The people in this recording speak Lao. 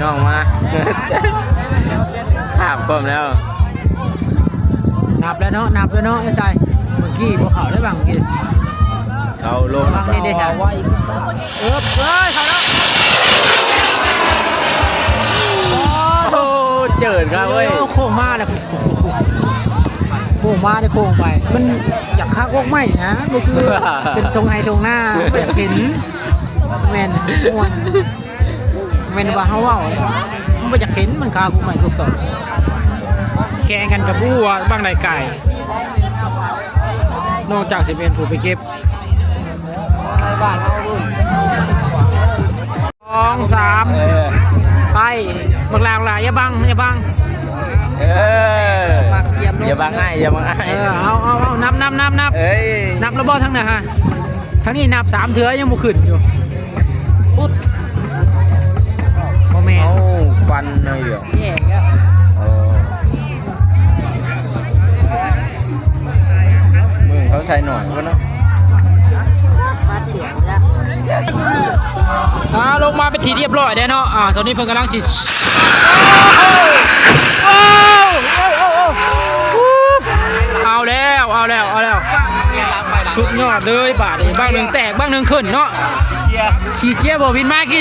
ນ້ອງມາ ຫາບຄວາມແລ້ວ ນັບແລ້ວເນາະ ນັບແລ້ວເນາະ ໄອ້ຊາຍ ເມື່ອກີ້ບໍ່ເຂົ້າໄດ້ບັງກີ້ ເຂົ້າລົງ ບັງນີ້ເດ້ ເອີ ເອີຍ ເຂົ້າແລ້ວ ໂອ້ ເຈີນຄັບເວີຍ ໂອ້ ໂຄ້ງມາແລ້ວ ໂຄ້ງມາເດ້ ໂຄ້ງໄປ ມັນຢາກຄັກອອກໃໝ່ນະ ບໍ່ຄືເປັນທົ່ງໄຮ່ທົ່ງນາ ບໍ່ຢາກເຫັນ ແມ່ນ ມ່ວນ ແມ່ນວ່າເຮົາເວົ້າ ມັນບໍ່ຢາກເຫັນ ມັນຄາກຸກໄມ້ກຸກຕອກ ແຂ່ງກັນກັບຮູ້ວ່າບັ້ງໃດກາຍ ນອກຈາກຊິແມ່ນຜູ້ໄປເກັບ ບ້ານເຮົາພຸ້ນ ສອງ ສາມ ເອີ ໄປ ບັກຫຼາ ບັກຫຼາ ຢ່າບັງ ຢ່າບັງ ເອີ ຢ່າບັງອ້າຍ ຢ່າບັງອ້າຍ ເອີ ເອົາ ເອົາ ເອົາ ນັບ ນັບ ນັບ ນັບ ເອີຍ ນັບແລ້ວບໍ່ທາງນັ້ນຮະ? ທາງນີ້ນັບສາມເທື່ອຍັງບໍ່ຂຶ້ນຢູ່ ປຸດ ບໍ່ແມ່ນ ເອົ້າ ປັ່ນເອົາຢູ່ ແຍກແລ້ວ ເອີ ມືເຂົາໃສ່ໜ້ອຍພຸ້ນເນາະ ມາຕຽງແລ້ວ ອ່າ ລົງມາເປັນທີ່ຮຽບຮ້ອຍແລ້ວເນາະ ອ່າ ຕອນນີ້ເພິ່ນກຳລັງຊິ ເອົາແລ້ວ ເອົາແລ້ວ ເອົາແລ້ວ ສຸດຍອດເລີຍບາດນີ້ ບັ້ງໜຶ່ງແຕກ ບັ້ງໜຶ່ງຂຶ້ນເນາະ ຂີ້ເຈຍບໍ່ບິນມາ